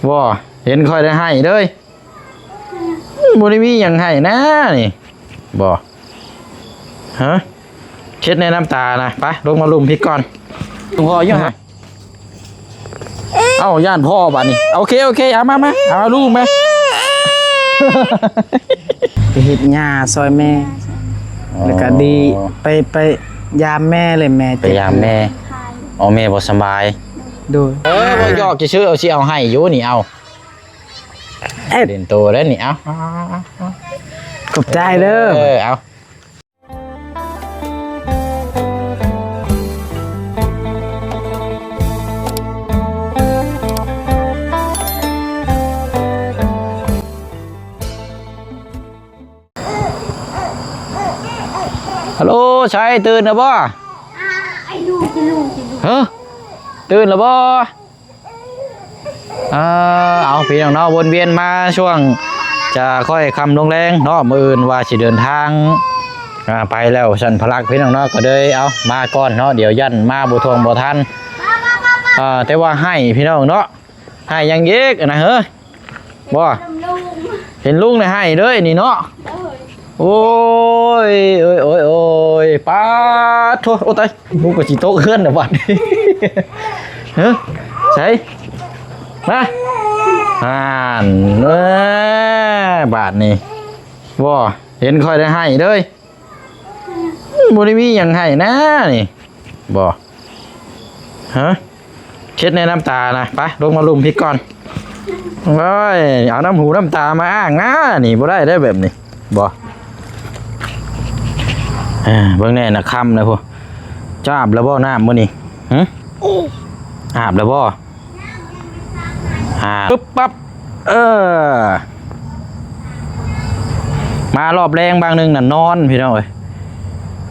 ບໍ່ ເຫັນຂ້ອຍໄດ້ໃຫ້ເລີຍ. ບໍ່ໄດ້ມີຫຍັງໃຫ້ນະນີ້ ບໍ່ ຮະ ເຮັດໃນນ້ຳຕານະ. ໄປ ລົງມາລຸ່ມພີ້ກ່ອນ. ຫຼວງພໍ່ຢູ່ຫະ? ເອົ້າ ຢ້ານພໍ່ບາດນີ້. ໂອເຄ ໂອເຄ ເອົາມາ ມາ ເອົາລູກມາ. ໄປເຮັດຫຍ້າຊ່ອຍແມ່ ອໍ ແລ້ວກະດີ ໄປ ໄປຢາມແມ່ເລີຍ ແມ່ ໄປຢາມແມ່. ອໍ ແມ່ບໍ່ສະບາຍ. ໂດຍ ເອີ ບໍ່ ຢອກຊື່ໆ ເອົາ ຊິເອົາໃຫ້ຢູ່ນີ້ ເອົາ. ເອີ ເປັນໂຕແລ້ວນີ້ ເອົາ ເອົາ ເອົາ ເອົາ ຂອບໃຈເດີ. ເອີ ເອົາ. ຮັລໂຫຼ ໄຊ ຕື່ນແລ້ວບໍ່? ຮະ ຕື່ນແລ້ວບໍ່? ອ່າ ເອົາ ພີ່ນ້ອງເນາະ ວົນວຽນມາຊ່ວງຈະຄ່ອຍຄ່ຳລົງແລງເນາະ ມື້ອື່ນວ່າຊິເດີນທາງ ອ່າ ໄປແລ້ວ ຊັ້ນພະລັກ ພີ່ນ້ອງເນາະ ກໍເລີຍ ເອົາ ມາກ່ອນເນາະ ດຽວຢ້ານມາບໍ່ທ່ວງບໍ່ທັນ. ອ່າ ແຕ່ວ່າໃຫ້ ພີ່ນ້ອງເນາະ ໃຫ້ຫຍັງອີກນະ ເຮີ ບໍ່ ເຫັນລຸງ ເຫັນລຸງໄດ້ໃຫ້ເລີຍນີ້ເນາະ. ໂອ້ຍ ໂອ້ຍ ໂອ້ຍ ໂອ້ຍ ປາດໂທ້ ໂອ້ຕາຍ ກູກໍຊິຕົກເຮືອນແລ້ວບັດນີ້. ເຮີ ໃສ ມາ ຫັ້ນ ເອີ ບາດນີ້ ບໍ່ ເຫັນຂ້ອຍໄດ້ໃຫ້ເລີຍ. ບໍ່ໄດ້ມີຫຍັງໃຫ້ນະນີ້ ບໍ່ ຮະ ເຮັດໃນນ້ຳຕານະ. ໄປ ລົງມາລຸ່ມພີ້ກ່ອນ. ໂອ້ຍ ເອົານ້ຳຫູນ້ຳຕາມາອ້າງນະ ນີ້ບໍ່ໄດ້ເດ້ແບບນີ້ ບໍ່. ເອີ ເບິ່ງແດ່ນະ ຄ່ຳແລ້ວພຸ້ນ. ເຈົ້າອາບແລ້ວບໍ່ນ້ຳມື້ນີ້? ຫຶ ອາບແລ້ວບໍ່? ອ່າ ປຶບປັບ ເອີ ມາລອບແລງບາງໜຶ່ງນະນອນ ພີ່ນ້ອງເອີຍ.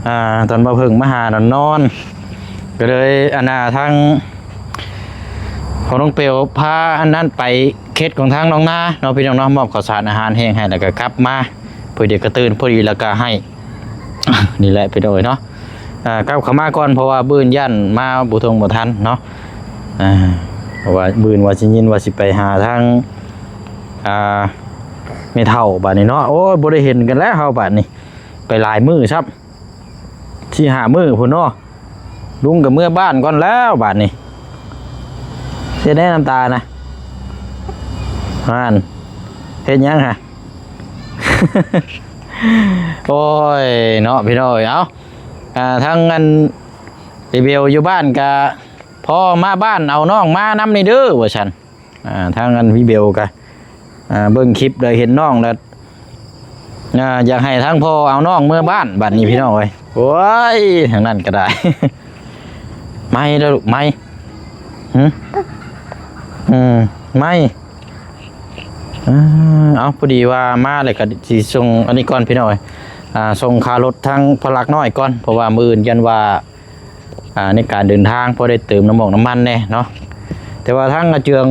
ອ່າ ຕອນບ່າວເພິ່ງມາຫານະນອນ ກໍເລີຍ ອັນນ່າ ທາງພໍ່ນ້ອງເປວພາອັນນັ້ນໄປເຂດຂອງທາງໜອງນາເນາະ ພີ່ນ້ອງເນາະ ມອບເຂົ້າສານອາຫານແຫ້ງໃຫ້ ແລ້ວກໍກັບມາ ພໍດີກະຕື່ນ ພໍດີແລ້ວກະໃຫ້ ນີ້ແຫຼະ ພີ່ນ້ອງເອີຍເນາະ. ອ່າ ກັບເຂົ້າມາກ່ອນ ເພາະວ່າບື່ນຢ້ານມາບໍ່ທົ່ງບໍ່ທັນເນາະ. ອ່າ ເພາະວ່າບື່ນວ່າຊິຍິນວ່າຊິໄປຫາທາງ ອ່າ ແມ່ເຖົ້າບາດນີ້ເນາະ. ໂອ້ຍ ບໍ່ໄດ້ເຫັນກັນແລ້ວເຮົາບາດນີ້ ໄປຫຼາຍມື້ຊ້ຳ ສີ່ຫ້າມື້ພຸ້ນເນາະ. ລຸງກໍເມືອບ້ານກ່ອນແລ້ວບາດນີ້. ເຮັດແນວນ້ຳຕານະ ຫັ້ນ ເຮັດຫຍັງຫະ? ໂອ້ຍ ເນາະ ພີ່ນ້ອງເອີຍ. ເອົາ ອ່າ ທາງອັນ ອີເບວຢູ່ບ້ານກະ ພໍ່ມາບ້ານເອົານ້ອງມານຳນີ້ເດີ ວ່າຊັ້ນ. ອ່າ ທາງອັນ ອີເບວກະ ອ່າ ເບິ່ງຄລິບແລ້ວເຫັນນ້ອງແລ້ວ ອ່າ ຢາກໃຫ້ທາງພໍ່ເອົານ້ອງເມືອບ້ານ ບັດນີ້ ພີ່ນ້ອງເອີຍ. ໂອ້ຍ ທາງນັ້ນກໍໄດ້ ໄໝແລ້ວລູກ ໄໝ ຫຶ ອືມ ໄໝ ເອີ ເອົາ ພໍດີວ່າມາແລ້ວກໍຊິສົ່ງອັນນີ້ກ່ອນ ພີ່ນ້ອງເອີຍ. ອ່າ ສົ່ງຄ່າລົດທາງພະລັກນ້ອຍກ່ອນ ເພາະວ່າມື້ອື່ນຢ້ານວ່າ ອ່າ ໃນການເດີນທາງ ພໍໄດ້ເຕີມນ້ຳມັນນ້ຳມັນແດ່ເນາະ. ແຕ່ວ່າທາງອາເຈືອງ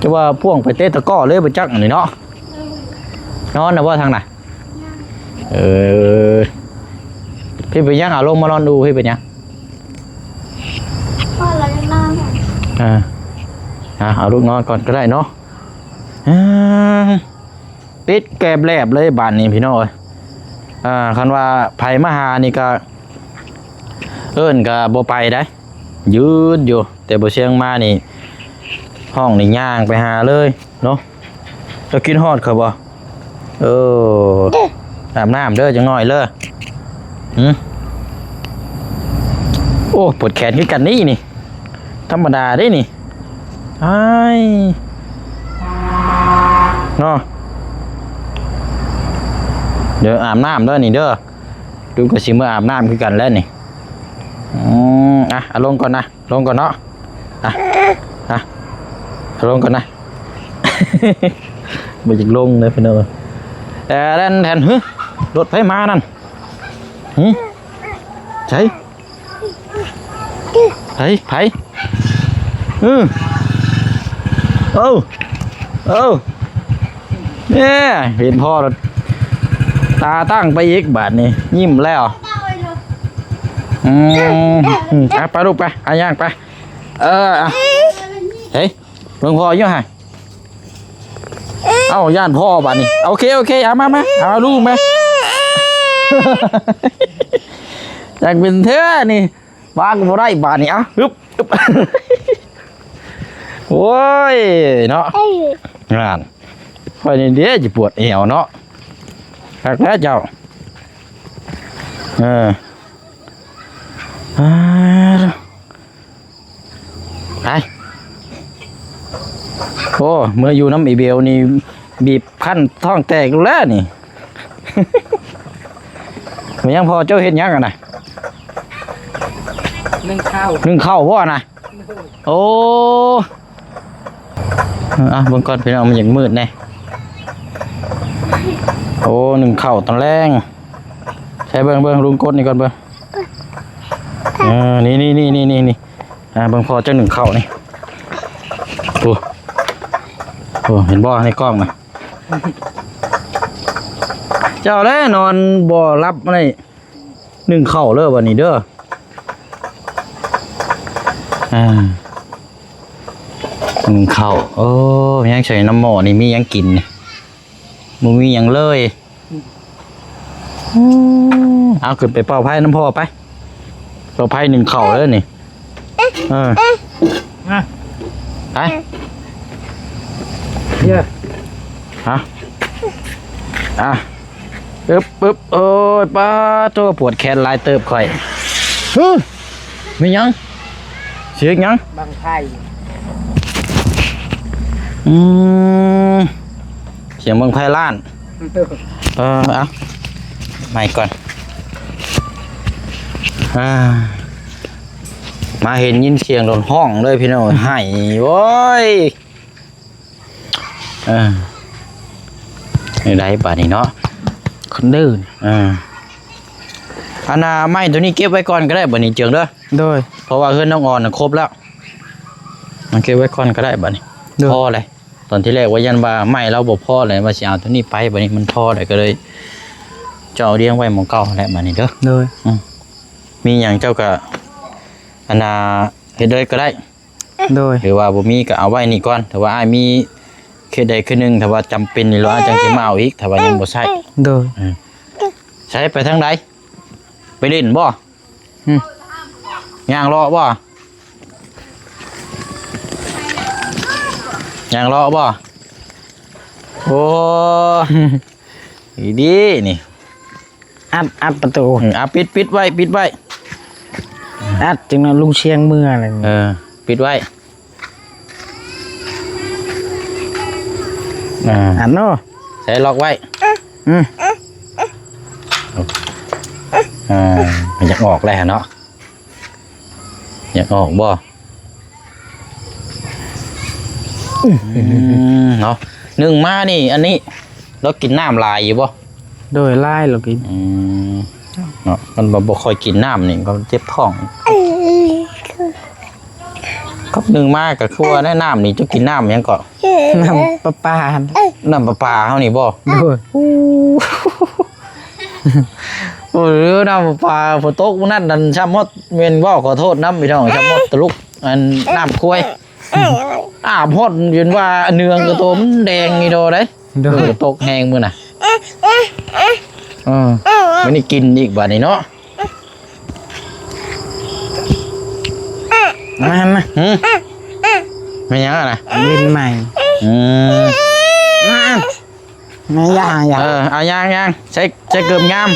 ຈະວ່າພວງໄປເຕະຕະກ້ອເລີຍບໍ່ຈັກອັນນີ້ເນາະ. ນອນນະບໍ່ທາງນະ? ເອີ ພີ່ເປັນຫຍັງ? ເອົາລົງມານອນດູ ພີ່ເປັນຫຍັງ? ນອນແລ້ວຍັງນອນ. ເອີ ອ່າ ເອົາລູກນອນກ່ອນກໍໄດ້ເນາະ. ອ່າ ປິດແກບແລບເລີຍບາດນີ້ ພີ່ນ້ອງເອີຍ. ອ່າ ຄັນວ່າໃຜມາຫານີ້ກໍ ເອີ້ນກໍບໍ່ໄປໄດ໋ ຢືນຢູ່. ແຕ່ບໍ່ຊຽງມານີ້ ຫ້ອງນີ້ຍ່າງໄປຫາເລີຍເນາະ. ເຈົ້າກິນຮອດຂ້ອຍບໍ່? ເອີ ອາບນ້ຳເດີ ຈັກໜ້ອຍເລີ. ຫຶ ໂອ້ ປວດແຂນຄືກັນນີ້ນີ້ ທຳມະດາເດ້ນີ້ ອ້າຍ ເນາະ. ດຽວອາບນ້ຳເດີນີ້ເດີ ລູກກໍຊິເມືອອາບນ້ຳຄືກັນແລ້ວນີ້. ອືມ ອ່ະ ເອົາລົງກ່ອນນະ ລົງກ່ອນເນາະ. ອ່ະ ອ່ະ ເອົາລົງກ່ອນນະ ບໍ່ຢາກລົງເລີຍ ພີ່ນ້ອງ. ແຕ່ແລ່ນແທນ ຫຶ ລົດໃຜມານັ້ນ? ຫຶ ໃສ? ໃຜ? ໃຜ? ເອີ ເອົາ ເອົາ ແນ່ ເຫັນພໍ່ແລ້ວ ຕາຕັ້ງໄປອີກບາດນີ້ ຍິ້ມແລ້ວ. ອືມ ອືມ ອ່ະ ໄປລູກໄປ ອ່ະ ຍ່າງໄປ. ເອີ ອ່ະ ເຮີ້ຍ. ບິ່ງພໍ່ຢູ່ຫັ້ນ. ເອົ້າ ຢ້ານພໍ່ບາດນີ້. ໂອເຄ ໂອເຄ ເອົາມາ ມາ ເອົາລູກມາ. ຢາກເປັນເທື່ອນີ້ ວາງກໍບໍ່ໄດ້ບາດນີ້. ເອົາ ຮຶບ ຮຶບ. ໂອ້ຍ ເນາະ ງານ ຂ້ອຍນີ້ເດ້ ຊິປວດແອວເນາະ. ຄັກແລ້ວເຈົ້າ. ເອີ ອ່າ ໄປ. ໂອ້ ເມື່ອຢູ່ນຳອີເບວນີ້ ບີບຄັນທ້ອງແຕກແລ້ວນີ້. ແມ່ນຫຍັງພໍ່ເຈົ້າເຮັດຫຍັງຫັ້ນນະ? ໜຶ້ງເຂົ້າ ໜຶ້ງເຂົ້າບໍ່ນະ? ໂອ້ ອ່ະ ເບິ່ງກ່ອນພີ່ນ້ອງ ມັນຍັງມືດແດ່. ໂອ້ ໜຶ້ງເຂົ້າຕອນແລງ. ໃສ່ເບິ່ງ ເບິ່ງ ລຸງກົດນີ້ກ່ອນເບິ່ງ. ເອີ ນີ້ໆ ອ່າ ເບິ່ງພໍ່ເຈົ້າໜຶ້ງເຂົ້ານີ້. ໂອ້ ໂອ້ ເຫັນບໍ່ໃນກ້ອງນະ? ເຈົ້າແຫຼະນອນບໍ່ຫຼັບ ອັນນີ້ໜຶ້ງເຂົ້າເດີບັດນີ້ເດີ. ອ່າ ໜຶ້ງເຂົ້າ. ໂອ້ ຍັງໃສ່ນ້ຳໝໍ້ນີ້ ມີຫຍັງກິນນີ້? ບໍ່ມີຫຍັງເລີຍ. ອືມ ເອົາ ຂຶ້ນໄປເປົ່າໄຟນຳພໍ່ໄປ. ເປົ່າໄຟໜຶ້ງເຂົ້າເດີນີ້. ເອີ ມາ ໄປ. ເອີ ຮະ ອ່ະ ອຶບ ອຶບ. ໂອ້ຍ ປາໂທ້ ປວດແຂນຫຼາຍເຕີບຂ້ອຍ. ຮຶ ແມ່ນຫຍັງ? ສຽງຫຍັງ? ບັ້ງໄຟ. ອືມ ສຽງບັ້ງໄຟລ້ານ. ເອີ ເອົາ ໃໝ່ກ່ອນ. ອ່າ ມາເຫັນຍິນສຽງໂດນຮ້ອງເລີຍພີ່ນ້ອງເອີຍ ໄຫ້ ໂອ້ຍ. ເອີ ແນວໃດບາດນີ້ເນາະ ຄົນດື້. ເອີ ອັນນ່າ ໄມ້ໂຕນີ້ເກັບໄວ້ກ່ອນກໍໄດ້ບາດນີ້ເຈີງເດີ. ໂດຍ ເພາະວ່າເຮືອນນ້ອງອອນນະຄົບແລ້ວ ມັນເກັບໄວ້ກ່ອນກໍໄດ້ບາດນີ້. ໂດຍ ພໍແລ້ວ. ຕອນທີແລກວ່າຢ້ານວ່າໄມ້ລາວບໍ່ພໍແລ້ວ ວ່າຊິເອົາໂຕນີ້ໄປ ບາດນີ້ມັນພໍແລ້ວ ກໍເລີຍຈະເອົາລຽງໄວ້ໝ່ອງເກົ່າຫັ້ນແຫຼະບາດນີ້ເດີ. ໂດຍ ອືມ ມີຫຍັງເຈົ້າກໍ ອັນນ່າ ເຮັດເລີຍກໍໄດ້. ໂດຍ ຫຼືວ່າບໍ່ມີກໍເອົາໄວ້ນີ້ກ່ອນ ຖ້າວ່າອ້າຍມີເຂດໃດເຂດໜຶ່ງ ຖ້າວ່າຈຳເປັນນີ້ ລາວອາດຈັ່ງຊິມາເອົາອີກ ຖ້າວ່າຍັງບໍ່ໃຊ້. ໂດຍ ເອີ ໃຊ້ໄປທາງໃດ? ໄປຫຼິ້ນບໍ່? ອືມ ຍ່າງເລາະບໍ່? ຍ່າງເລາະບໍ່? ໂອ້ ດີໆ ນີ້ ອັດ ອັດປະຕູ. ອືມ ອ່ະ ປິດ ປິດໄວ້ ປິດໄວ້. ອັດ ຈັ່ງນັ້ນລຸງຊຽງເມືອແລ້ວ. ເອີ ປິດໄວ້. ອ່າ ອັດເນາະ. ໃສ່ລັອກໄວ້. ອືມ ອ່າ ມັນຢາກອອກແລ້ວເນາະ. ຢາກອອກບໍ່? ອືມ ເນາະ ໜຶ້ງມານີ້ ອັນນີ້ ລາວກິນນ້ຳຫຼາຍຢູ່ບໍ່? ໂດຍ ຫຼາຍລາວກິນ. ອືມ ເນາະ ມັນບໍ່ ບໍ່ຄ່ອຍກິນນ້ຳນີ້ກໍເຈັບທ້ອງ. ກັບໜຶ້ງມາກໍຄືວ່າແນະ ນ້ຳນີ້ ເຈົ້າກິນນ້ຳຫຍັງເກາະ? ນ້ຳປະປາ. ນ້ຳປະປາເຮົານີ້ບໍ່? ໂດຍ. ໂອ້ ໂອ້ຍ ນ້ຳປະປາ ຝົນຕົກມື້ນັ້ນນັ້ນ ຊ່ຳຮອດ ແມ່ນເວົ້າຂໍໂທດນຳພີ່ນ້ອງ ຊ່ຳຮອດຕະລຸກ ອັນ ນ້ຳຄວາຍ ອາບຮອດຈົນວ່າເໜືອງກະໂຕມັນແດງອີ່ດໍໄດ໋. ໂດຍ ຝົນຕົກແຮງມື້ນະ. ເອີ ມື້ນີ້ກິນອີກບາດນີ້ເນາະ. ມາ ມາ ຫຶ ແມ່ນຫຍັງຫັ້ນນະ? ເປັນໄໝ. ອືມ ມາ ມາ ຢ່າ ຢ່າ. ເອີ ເອົາຍ່າງ ຍ່າງ ໃສ່ ໃສ່ເກີບງາມ.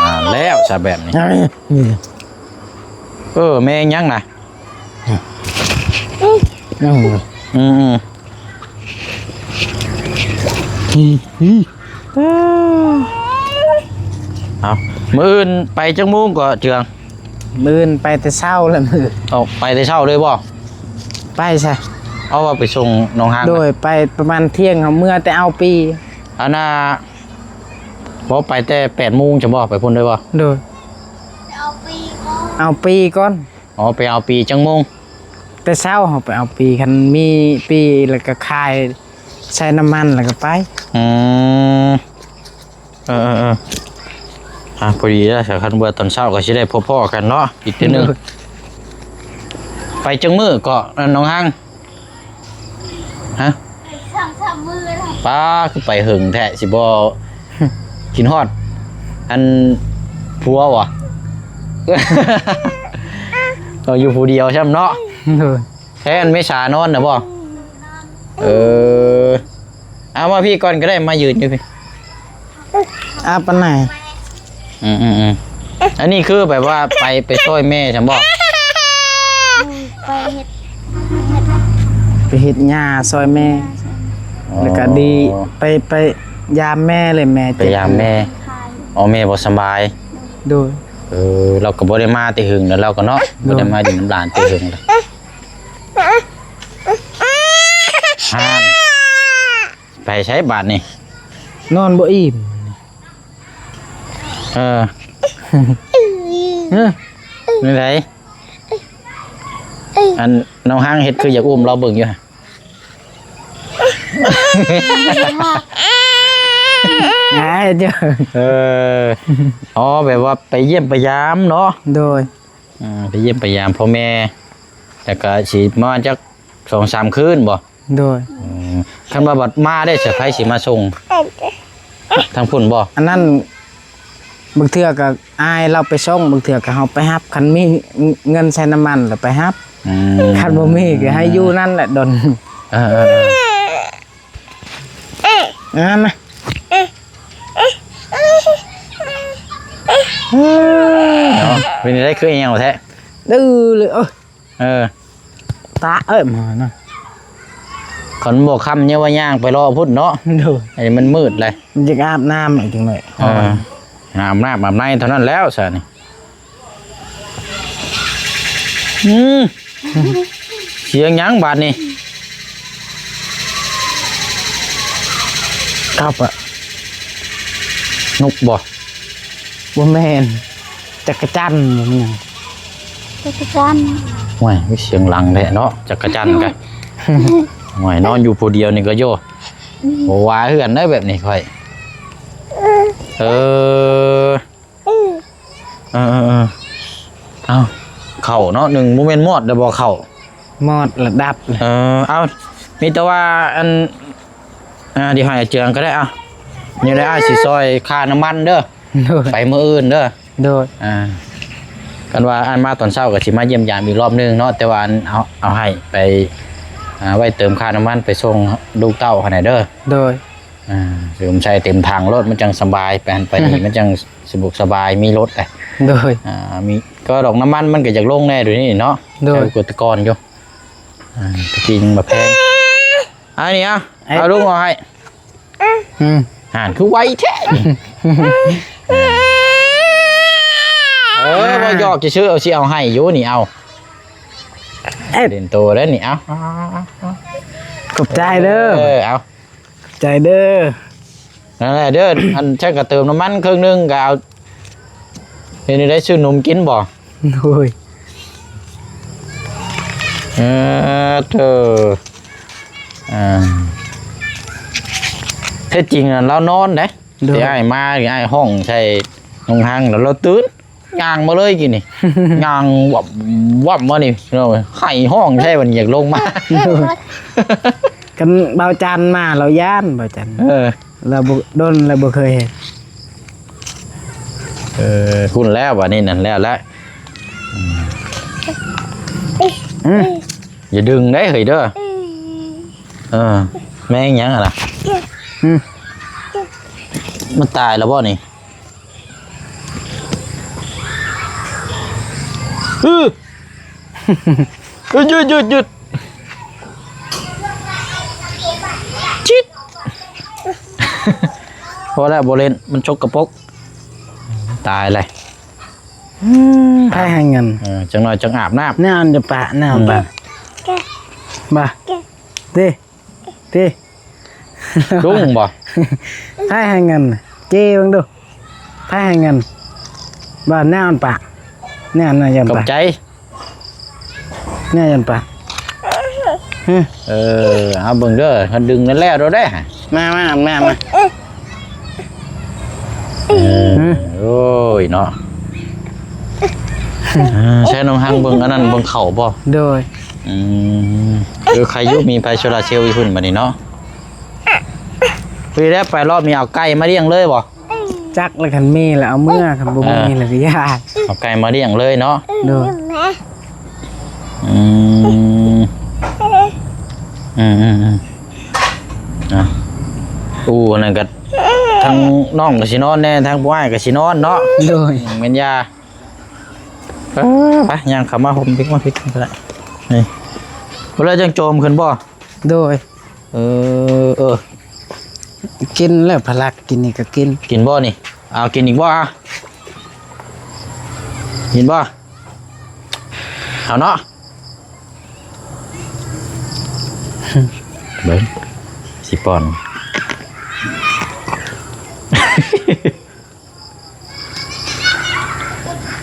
ອ່າ ແລ້ວຊະແບບນີ້. ເອີ ແມ່ນຫຍັງນະ? ອືມ ອືມ ອືມ ອືມ. ເອົາ ມື້ອື່ນໄປຈັກໂມງກໍເຈືອງ? ມື້ອື່ນໄປແຕ່ເຊົ້າແລ້ວມື້. ເອົາ ໄປແຕ່ເຊົ້າເລີຍບໍ່? ໄປຊະ. ເອົາ ວ່າໄປສົ່ງໜອງຫາງ. ໂດຍ ໄປປະມານທ່ຽງ ເຮົາເມືອແຕ່ເອົາປີ. ອັນນ່າ ບໍ່ ໄປແຕ່ແປດໂມງຊັ້ນບໍ່? ໄປພຸ້ນເລີຍບໍ່? ໂດຍ ເອົາປີກ່ອນ. ອໍ ໄປເອົາປີຈັກໂມງ? ແຕ່ເຊົ້າເຮົາໄປເອົາປີ ຄັນມີປີແລ້ວກໍຂາຍ ໃສ່ນ້ຳມັນແລ້ວກໍໄປ. ອືມ ເອີໆໆ ອ່າ ພໍດີແລ້ວ ຄັນເມື່ອຕອນເຊົ້າກໍຊິໄດ້ພົບພໍ້ກັນເນາະ ອີກເທື່ອໜຶ່ງ. ໂດຍ ໄປຈັກມື້ເກາະ ອັນໜອງຮັງ? ຮະ? ສອງສາມມື້ແລ້ວ. ປ້າ ຄືໄປເຫິງແທ້ ຊິບໍ່ຄິດຮອດ ອັນ ຜົວບໍ່? ເອົາຢູ່ຜູ້ດຽວຊ້ຳເນາະ. ໂດຍ. ແທ້ ອັນເມສານອນນະບໍ່? ເອີ ເອົາມາພີ້ກ່ອນກໍໄດ້ ມາຢືນຢູ່ພີ້. ອາ ປານໃດ? ອືມໆໆ ອັນນີ້ຄືແບບວ່າໄປ ໄປຊ່ອຍແມ່ຊັ້ນບໍ່? ໄປເຮັດ ໄປເຮັດຫຍ້າຊ່ອຍແມ່. ອໍ ແລ້ວກໍດີ ໄປ ໄປຢາມແມ່ເລີຍ ແມ່ເຈັບ ໄປຢາມແມ່. ອໍ ແມ່ບໍ່ສະບາຍ. ໂດຍ. ເອີ ລາວກໍບໍ່ໄດ້ມາແຕ່ເຫິງແລ້ວ ລາວກໍເນາະ. ໂດຍ. ບໍ່ໄດ້ມາຢູ່ນຳຫຼານແຕ່ເຫິງແລ້ວ. ຫັ້ນ ໄປໃສບາດນີ້? ນອນບໍ່ອີ່ມ. ເອີ ເອີ ແນວໃດ? ອັນນ້ອງຮັງເຮັດຄືຢາກອຸ້ມລາວເບິ່ງຢູ່. ເອີ ອໍ ແບບວ່າໄປຢ້ຽມໄປຢາມເນາະ. ໂດຍ. ອືມ ໄປຢ້ຽມໄປຢາມພໍ່ແມ່ ແລ້ວກໍຊິມາຈັກສອງສາມຄືນບໍ່? ໂດຍ. ອືມ ຄັນວ່າບັດມາໄດ້ ໃຜຊິມາສົ່ງ ທາງພຸ້ນບໍ່? ອັນນັ້ນ ບາງເທື່ອກໍອ້າຍລາວໄປສົ່ງ ບາງເທື່ອກໍເຮົາໄປຮັບ ຄັນມີເງິນໃສ່ນ້ຳມັນແລ້ວໄປຮັບ. ອືມ ຄັນບໍ່ມີກໍໃຫ້ຢູ່ນັ້ນແຫຼະດົນ. ເອີໆໆ ອາ ມາ ເນາະ ເປັນໄດ້ຄືແອວແທ້ ດື້ເລີຍ. ເອີ ເອີ ຕາເອີຍ ມານະ ຄັນບໍ່ຄ່ຳ ຢ່າວ່າຍ່າງໄປເລາະພຸ້ນເນາະ. ໂດຍ. ອັນນີ້ມັນມືດເລີຍ ຢາກອາບນ້ຳອີກຈັກໜ້ອຍ. ເອີ ອາບນ້ຳອາບໃນເທົ່ານັ້ນແລ້ວຊະນີ້. ອືມ ສຽງຫຍັງບາດນີ້? ກັບອະ ນົກບໍ່? ບໍ່ແມ່ນ ຈັກກະຈັນ. ຈັກກະຈັນ. ໂອ້ຍ ມີສຽງດັງແທ້ເນາະ ຈັກກະຈັນກະ. ໂອ້ຍ ນອນຢູ່ຜູ້ດຽວນີ້ກໍໂຍ ອືມ ບໍ່ວ່າເຮືອນໄດ້ແບບນີ້ຂ້ອຍ. ເອີ ເອີ ເອີ ເອີ ເອີ ເອົ້າ ເຂົ້າເນາະ ໜຶ່ງ ບໍ່ແມ່ນມອດເດີ້ບໍ່ເຂົ້າ? ມອດລະດັບ. ເອີ ເອົ້າ ມີແຕ່ວ່າ ອັນ ອ່າ ດຽວໃຫ້ອາເຈືອງກໍໄດ້. ເອົ້າ ນີ້ແຫຼະ ອ້າຍຊິຊ່ອຍຄ່ານ້ຳມັນເດີ້. ໂດຍ. ໄປມື້ອື່ນເດີ້. ໂດຍ. ອ່າ ຄັນວ່າອ້າຍມາຕອນເຊົ້າກໍຊິມາຢ້ຽມຢາມອີກລອບໜຶ່ງເນາະ ແຕ່ວ່າ ອັນ ເອົາ ເອົາໃຫ້ໄປ ອ່າ ໄວ້ເຕີມຄ່ານ້ຳມັນໄປສົ່ງລູກເຕົ້າຫັ້ນແຫຼະເດີ້. ໂດຍ. ອ່າ ສຸມໃສ່ເຕັມຖັງໂລດ ມັນຈັ່ງສະບາຍ ໄປຫັ້ນໄປນີ້ ມັນຈັ່ງສະດວກສະບາຍ ມີລົດແຫຼະ. ໂດຍ. ອ່າ ມີ ກໍດອກນ້ຳມັນມັນກໍຢາກລົງແດ່ດຽວນີ້ເນາະ. ໂດຍ. ໃຊ້ກວ່າແຕ່ກ່ອນຢູ່. ອ່າ ຕະກີ້ຍັງບໍ່ແພງ. ອັນນີ້ເອົາ ເອົາ ລຸງເອົາໃຫ້. ອືມ ຫັ້ນຄືໄວແທ້. ເອີ ເອີ ບໍ່ຢອກຊື່ໆ ເອົາ ຊິເອົາໃຫ້ຢູ່ນີ້ ເອົາ. ເອີ ເປັນໂຕແລ້ວນີ້ ເອົາ ຂອບໃຈເດີ້. ເອີ ເອົາ. ໃຈເດີ້ ນັ້ນແຫຼະເດີ້. ອັນ ໃຊ້ກະເຕີມນ້ຳມັນເຄິ່ງໜຶ່ງ ກະເອົາ ເຮັດແນວໃດ ຊື້ໜົມກິນບໍ່? ໂອ້ຍ ເອີ ເທີ ອ່າ ແທ້ຈິງນະລາວນອນເດ້. ໂດຍ. ແຕ່ອ້າຍມາ ອ້າຍຮ້ອງໃສ່ນ້ອງຮັງ ແລ້ວລາວຕື່ນ. ຍ່າງມາເລີຍກີ້ນີ້ ຍ່າງວັບວັບມານີ້ພີ່ນ້ອງເອີຍ ໄຫ້ຮ້ອງໃສ່ບັດນີ້ ຢາກລົງມາ. ຄັນບ່າວຈັນມາລາວຢ້ານ ບ່າວຈັນ. ເອີ ລາວບໍ່ ດົນແລ້ວບໍ່ເຄີຍເຫັນ. ເອີ ຮຸ້ນແລ້ວບັດນີ້ນັ້ນ ແລ້ວແຫຼະ. ອືມ ອືມ ຢ່າດຶງເດ້ເຮີ້ຍເດີ. ເອີ ແມ່ງຫຍັງຫັ້ນນະ? ອືມ ມັນຕາຍແລ້ວບໍ່ນີ້? ອື ຢຸດ ຢຸດ ຢຸດ ຢຸດ ຈິດ ພໍແລ້ວ ບໍ່ຫຼິ້ນ ມັນສົກກະປົກ ຕາຍແລ້ວ. ອືມ ໃຜໃຫ້ເງິນ? ເອີ ຈັກໜ້ອຍຈັ່ງອາບນ້ຳ ແນວອັນຈະປະ ແນວອັນປະ ອືມ ມາ ເດ້. ຕິ ລຸງບໍ່? ໃຜໃຫ້ເງິນ? ເຈ້ເບິ່ງດູ ໃຜໃຫ້ເງິນ? ວ່າແນວອັນປາກ ແນວອັນນັ້ນຢ່າງປາກ ຂອບໃຈ ແນວຢ່າງປາກ. ເອີ ເອົາເບິ່ງເດີ ຄັນດຶງນັ້ນແລ້ວໂດດເດ້. ມາ ມາ ມາ ມາ. ເອີ ໂອ້ຍເນາະ ອ່າ ໃຊ້ນ້ຳຮັງເບິ່ງອັນນັ້ນເບິ່ງເຂົ້າບໍ່? ໂດຍ ອືມ ເອີ ໃຄຢູ່ ມີໄຟໂຊລາເຊວຢູ່ພຸ້ນບັດນີ້ເນາະ. ຄືແລ້ວໄປລອບນີ້ເອົາໄກ່ມາລ້ຽງເລີຍບໍ່? ຈັກລະ ຄັນມີລະເອົາເມືອ ຄັນບໍ່ມີລະກະຢ່າ ເອົາໄກ່ມາລ້ຽງເລີຍເນາະ. ໂດຍ ອືມ ອືມໆໆ ອ່ະ ອູ້ ອັນນັ້ນກະ ທັງນ້ອງກະຊິນອນແດ່ ທັງຜູ້ອ້າຍກະຊິນອນເນາະ. ໂດຍ ແມ່ນຢາ ເອີ ໄປ ຍ່າງເຂົ້າມາຫົ່ມພິກມາພິກກະໄດ້ ນີ້ ບໍ່ແລ້ວຈັ່ງໂຈມຂຶ້ນບໍ່? ໂດຍ ເອີ ເອີ ກິນແລ້ວ ພະລັກກິນນີ້ກະກິນ ກິນບໍ່ນີ້? ເອົາກິນອີກບໍ່? ກິນບໍ່? ເອົາເນາະ ເບິ່ງ ຊິປ້ອນ.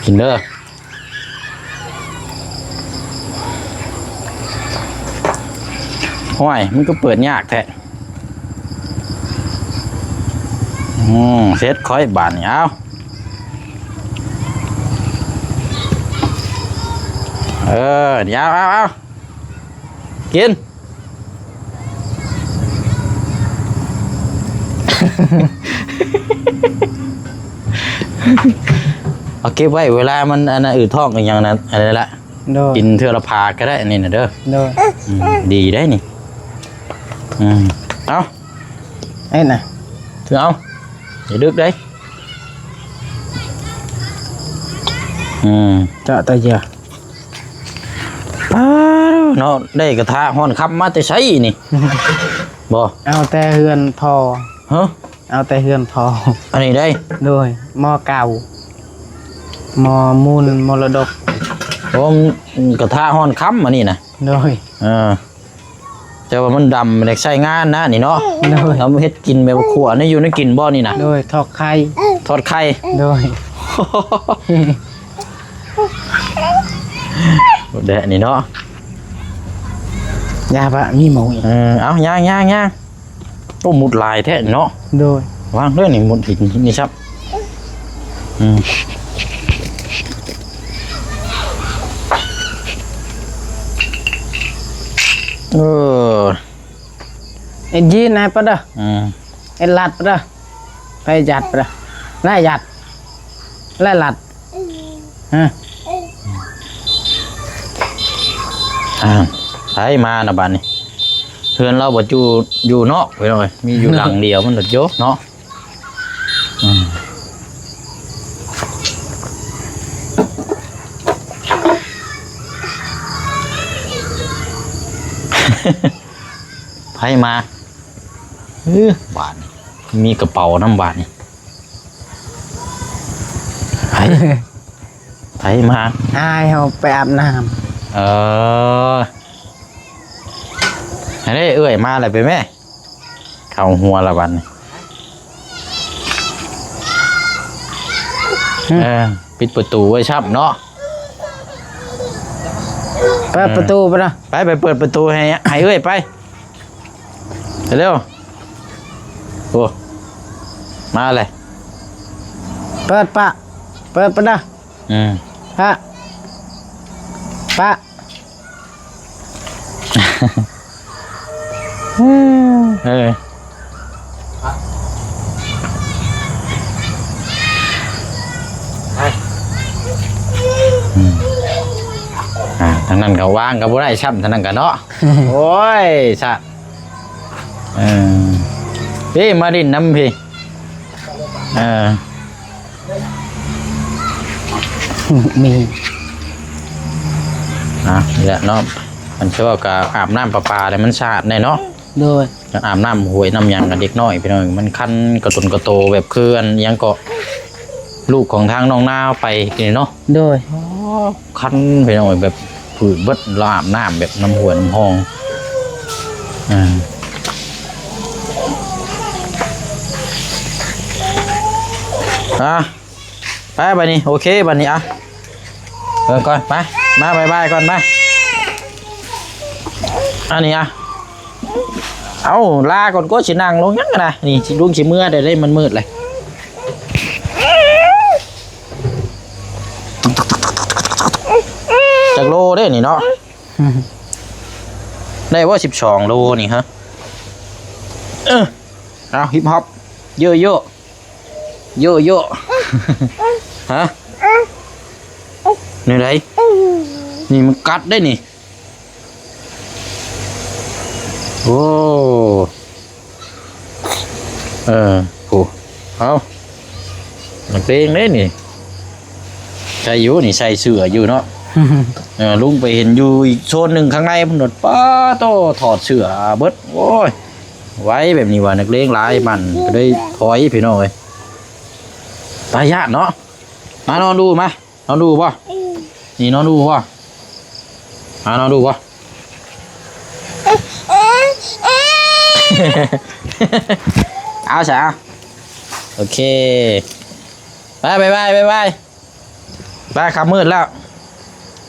ກິນເດີ ຫ້ວຍ ມັນກະເປີດຍາກແທ້. ອືມ ເສັດຂ້ອຍບາດນີ້ ເອົາ ເອີ ເອົາ ເອົາ ເອົາ ກິນ. ເອົາເກັບໄວ້ ເວລາມັນອັນນັ້ນ ອືດທ້ອງອີ່ຫຍັງນັ້ນ ອັນນັ້ນລະ ໂດຍ ກິນເທື່ອລະພາກະໄດ້ ອັນນີ້ນະເດີ ໂດຍ ອືມ ດີໄດ໋ນີ້ ອືມ ເອົາ ເອົານະ ຖືເອົາ ຢ່າດຶກໄດ໋ ອືມ ເຈາະຕາເຫຍື່ອ. ປາດເນາະ ໄດ້ກະທະຮ້ອນຄຳມາແຕ່ໃສນີ້? ບໍ່ ເອົາແຕ່ເຮືອນພໍ່. ຮະ? ເອົາແຕ່ເຮືອນພໍ່ ອັນນີ້ໄດ໋? ໂດຍ ໝໍ້ເກົ່າ ໝໍ້ມູນມໍລະດົກ. ໂອ້ ກະທະຮ້ອນຄຳອັນນີ້ນະ? ໂດຍ ເອີ ແຕ່ວ່າມັນດຳ ມັນຢາກໃຊ້ງານນະນີ້ເນາະ. ໂດຍ ເຮົາເຮັດກິນແບບຄົວ ແນວຢູ່ແນວກິນບໍ່ນີ້ນະ? ໂດຍ ທອດໄຂ່ ທອດໄຂ່ ໂດຍ ແດະນີ້ເນາະ ຢ່າປະ ມີໝູອີກ. ເອີ ເອົາ ຍ່າງໆໆ ໂອ້ ມຸດຫຼາຍແທ້ເນາະ. ໂດຍ ວາງເດີນີ້ ມຸດຫີນນີ້ຊ້ຳ. ອືມ ເອີ ເອັດຢີນໃຫ້ປະເດີ. ອືມ ເອັດລັດປະເດີ. ໄປຍັດປະເດີ ໄລ່ຍັດ ໄລ່ລັດ. ຮະ ອ່າ ໃຜມານະບາດນີ້? ເຮືອນລາວບໍ່ຢູ່ ຢູ່ນອກ ພີ່ນ້ອງເອີຍ ມີຢູ່ຫຼັງດຽວ ມັນໂດດໂຍເນາະ. ອືມ ໃຜມາ? ເອີ ບາດນີ້ ມີກະເປົານຳບາດນີ້. ໃຜ ໃຜມາ? ອ້າຍເຮົາໄປອາບນ້ຳ. ເອີ ອັນນີ້ເອື້ອຍມາແລ້ວ ໄປແມ່ ເຂົ້າຫົວລະບາດນີ້. ເອີ ປິດປະຕູໄວ້ຊ້ຳເນາະ. ເປີດປະຕູໄປນະ. ໄປ ໄປເປີດປະຕູໃຫ້ ໃຫ້ເອື້ອຍໄປ. ເຮັດເລັວ. ໂອ້ ມາເລີຍ. ເປີດປະ ເປີດປະນະ. ອືມ ປະ ປະ. ເອີ ອືມ ອ່າ ທາງນັ້ນກະວາງກະບໍ່ໄດ້ຊ້ຳ ທາງນັ້ນກະເນາະ. ໂອ້ຍ ຊະ ເອີ ພີ່ ມາຫຼິ້ນນຳພີ່. ເອີ ມີ ອ່ະ ນີ້ແຫຼະເນາະ ມັນຄືວ່າກະອາບນ້ຳປະປາແລ້ວມັນສະອາດແດ່ເນາະ. ໂດຍ ອາບນ້ຳຫ້ວຍນ້ຳຫຍັງກັນເດັກນ້ອຍພີ່ນ້ອງ ມັນຄັນກະຕົນກະໂຕແບບຄືອັນຫຍັງເກາະ ລູກຂອງທາງນ້ອງນາໄປນີ້ເນາະ. ໂດຍ ອໍ ຄັນພີ່ນ້ອງເອີຍ ແບບຜືດເບິດ ລາວອາບນ້ຳແບບນ້ຳຫ້ວຍນ້ຳຮ່ອງ. ອ່າ ອ່າ ໄປບາດນີ້ ໂອເຄບາດນີ້. ອ່ະ ເບິ່ງກ່ອນ ໄປ ມາບາຍບາຍກ່ອນ ມາ ອັນນີ້ ອ່ະ ເອົາ ລາກ່ອນ ກວ່າຊິນັ່ງລົງຫຍັງນະ ນີ້ ລຸງຊິເມືອແລ້ວເດ້ ມັນມືດແລ້ວ. ຈັກໂລເດ້ນີ້ເນາະ? ໄດ້ບໍ່ສິບສອງໂລນີ້ຮະ? ເອີ ເອົາ ຮິບຮັບ ເຢີະໆ ເຢີະໆ ຮະ? ແນວໃດ? ນີ້ມັນກັດໄດ໋ນີ້. ໂອ້ ເອີ ໂອ້ ເອົາ ນັກເລງເດ້ນີ້ ໃສ່ຢູ່ນີ້ ໃສ່ເສື້ອຢູ່ເນາະ. ເອີ ລຸງໄປເຫັນຢູ່ອີກໂຊນໜຶ່ງຂ້າງໃນພຸ້ນ ປາໂຕ ຖອດເສື້ອເບິດ. ໂອ້ຍ ໄວແບບນີ້ວ່າ ນັກເລງຫຼາຍ ມັນກໍເລີຍຖອຍ ພີ່ນ້ອງເອີຍ. ຕາຢ້ານເນາະ ມານອນດູ ມາ ນອນດູບໍ່? ນີ້ນອນດູບໍ່? ອ່າ ນອນດູບໍ່? ເອົາຊະ ໂອເຄ ໄປ ບາຍບາຍ ບາຍບາຍ ໄປ ຄ່ຳມືດແລ້ວ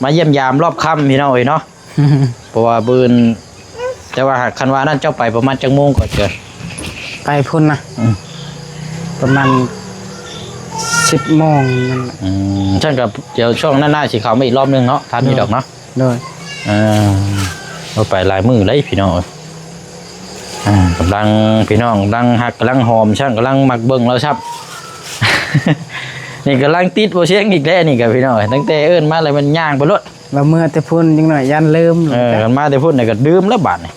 ມາຢ້ຽມຢາມລອບຄ່ຳ ພີ່ນ້ອງເອີຍເນາະ. ເພາະວ່າມື້ອື່ນ ແຕ່ວ່າຫາກຄັນວ່ານັ້ນ ເຈົ້າໄປປະມານຈັກໂມງກໍຈະ ໄປພຸ້ນນະ ອືມ ປະມານສິບໂມງນັ້ນແຫຼະ. ອືມ ຊັ້ນກໍດຽວຊ່ວງໜ້າໆ ຊິເຂົ້າມາອີກລອບໜຶ່ງເນາະ ຖາມຢູ່ດອກເນາະ. ໂດຍ ເອີ ບໍ່ໄປຫຼາຍມື້ເລີຍ ພີ່ນ້ອງເອີຍ. ອ່າ ກຳລັງ ພີ່ນ້ອງກຳລັງຮັກ ກຳລັງຫອມ ຊ່າງກຳລັງມັກເບິ່ງລາວຊ້ຳ ນີ້ກຳລັງຕິດບໍ່ຊຽງອີກແລ້ວນີ້ກໍ ພີ່ນ້ອງເອີຍ. ຕັ້ງແຕ່ເອີ້ນມາແລ້ວແມ່ນຍ່າງໄປໂລດ ລາວເມືອແຕ່ພຸ້ນ ຈັກໜ້ອຍຢ້ານລືມ. ເອີ ຄັນມາແຕ່ພຸ້ນນີ້ກໍລືມແລ້ວບາດນີ້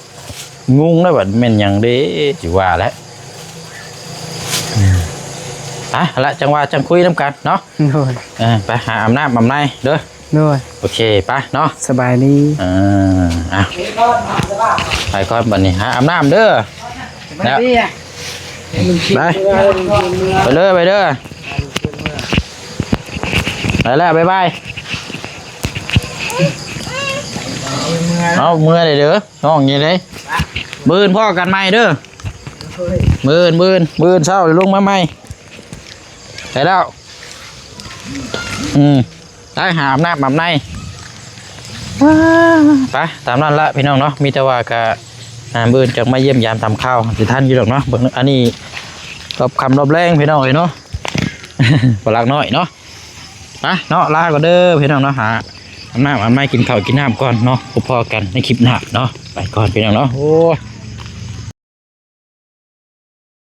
ງົງແລ້ວບາດ ແມ່ນຫຍັງເດ້ ຊິວ່າແຫຼະ. ອືມ ໄປລະ ຈັ່ງວ່າຈັ່ງຄຸຍນຳກັນເນາະ. ໂດຍ ເອີ ໄປຫາອາບນ້ຳອາບໃນເດີ. ໂດຍ ໂອເຄ ໄປເນາະ ສະບາຍດີ. ເອີ ອ່ະ ໄປກ່ອນບັດນີ້ ຫາອາບນ້ຳເດີ. ສະບາຍດີ ໄປ ໄປເດີ ໄປເດີ ໄປແລ້ວ ບາຍບາຍ. ເອົາ ເມືອເດີ ນ້ອງຢູ່ເດ້. ມື້ອື່ນພໍ້ກັນໃໝ່ເດີ ມື້ອື່ນ ມື້ອື່ນ ມື້ອື່ນເຊົ້າລົງມາໃໝ່ ໄປແລ້ວ. ອືມ ໄປຫາອາບນ້ຳອາບໃນ ໄປ ຕາມນັ້ນລະ ພີ່ນ້ອງເນາະ. ມີແຕ່ວ່າກະ ອ່າ ມື້ອື່ນຈັກມາຢ້ຽມຢາມຖາມຂ່າວ ຊິທັນຢູ່ດອກເນາະ. ເບິ່ງ ອັນນີ້ລອບຄ່ຳລອບແລງ ພີ່ນ້ອງເອີຍເນາະ ປາລັກນ້ອຍເນາະ. ໄປເນາະ ລາກ່ອນເດີ ພີ່ນ້ອງເນາະ ຫາອາບນ້ຳອາບໃນ ກິນເຂົ້າກິນນ້ຳກ່ອນເນາະ. ພົບພໍ້ກັນໃນຄລິບໜ້າເນາະ ໄປກ່ອນ ພີ່ນ້ອງເນາະ. ໂອ້ຍ